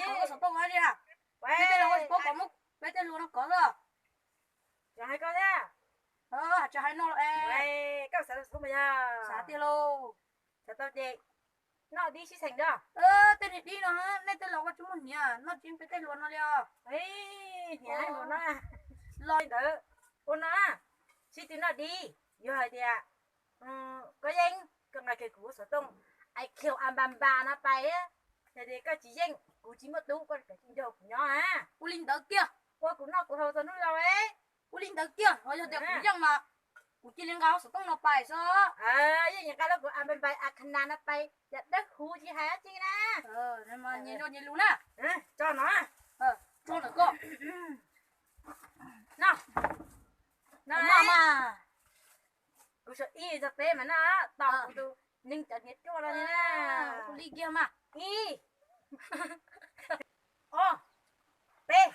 Kov xov tooj li na. Peb tej laus koj tsis paub kov muab peb tej lua no kov xwb. Tsis hais koj thiab. Tsis hais no los es. Koj xav xov tooj yog? Xav tiag lauj. Xav tau ces noj dib sib xeem nrog. Tej niag dib no, nej tej laus koj tsis muaj hniav noj tsis peb tej lua no li os. Hniav no los li ntawd, ua no, sib tw noj dib. Yog hais tias koj yeej, koj nqa kiag kuv lub xov tooj iCloud a npa npa no pais, yog tias koj tsis yeej kuv tsis muaj tub, koj kav tsij nrog kuv nyob na. Ua li ntawd kiag. Ua kuv noj kuv haus txog hnub laus. Ua li ntawd kiag, ho yog tias kuv yeej mas kuv cia li nqa lub xov tooj no pais xwb. Yeej nqa lub kuv a npa npa a khana no pais, yog dawb huv tsis hais dab tsi na. Nyias nrog nyias lus na. Tso no. Tso ntawm koj. No. No mas. Kuv sau ib txog peb mas noj tau kuv tus neeg cov hniav ruaj no na. Ua li kiag mas. Ib, ob, peb.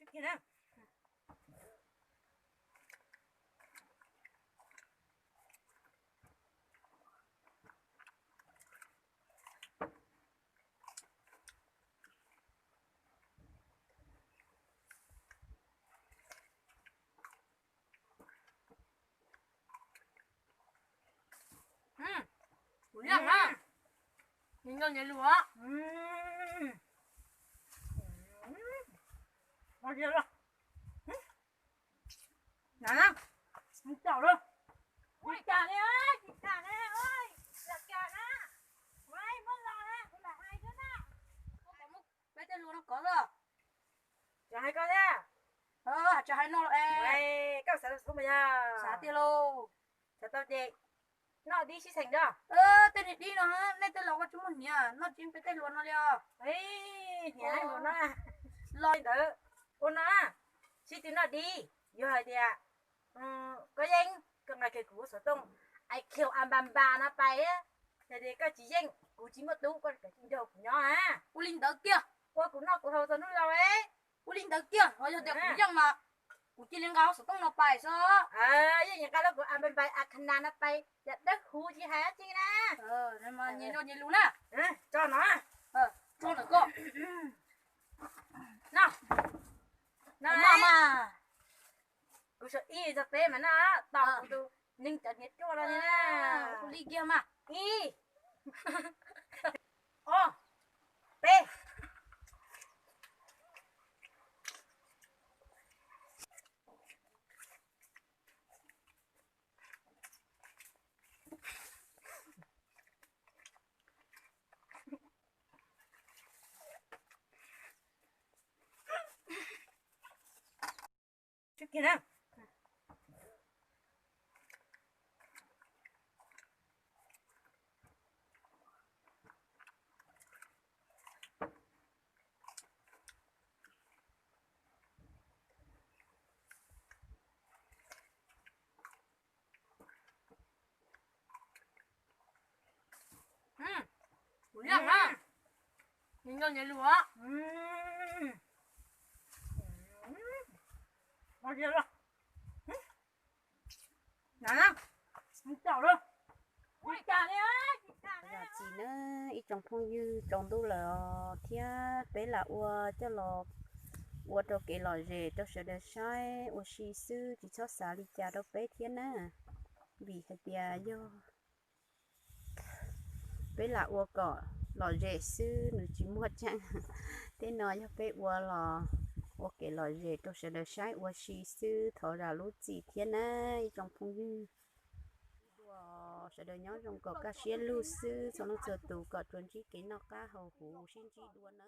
Kuv yeej na. Nyias nrog nyias lus. Tsis tham li, tsis tham li, los cas na, muab los na, kuv lam hais thiab na. Peb tej lua no kov xwb. Tsis hais koj thiab. Tsis hais no los es. Koj xav xov tooj yog? Xav tiag lauj. Xav tau ces noj dib sib xeem nrog. Tej niag dib no, nej tej laus koj tsis muaj hniav noj tsis peb tej lua no li os. Hniav no los li ntawd, ua no, sib tw noj dib. Yog hais tias koj yeej, koj nqa kiag kuv lub xov tooj iCloud a npa npa no pais, yog tias koj tsis yeej kuv tsis muaj tub, koj kav tsij nrog kuv nyob na. Ua li ntawd kiag. Ua kuv noj kuv haus txog hnub laus. Ua li ntawd kiag, ho yog tias kuv yeej mas kuv cia li nqa lub xov tooj no pais xwb. Yeej nqa lub kuv a npa npa a khana no pais, yog dawb huv tsis hais dab tsi na. Nyias nrog nyias lus na. Tso no. Tso ntawm koj. No. No mas. Kuv sau ib txog peb mas noj tau kuv tus neeg cov hniav ruaj no li na. Ua li kiag mas. Ib, ob, peb. Kuv yeej na. Nyias nrog nyias lus. Zam txim na ib tsoom phooj ywg, tsaus ntuj lawm os thiab peb lam ua coj los ua rau kev lom zem rau sawv daws saib ua si xwb, tsis txhob xav li cas rau peb thiab na. Vim hais tias yog peb lam ua kom lom zem xwb, nws tsis muaj tseeb. Tej no yog peb ua los ua kev lom zem rau sawv daws saib ua si xwb, thov zam lub txim thiab na ib tsoom phooj ywg. Sawv daws nyob zoo kom kaj siab lug xwb, txhua leej txhua tus kom tsuas ntsib kev noj qab haus huv, sib ntsib dua na.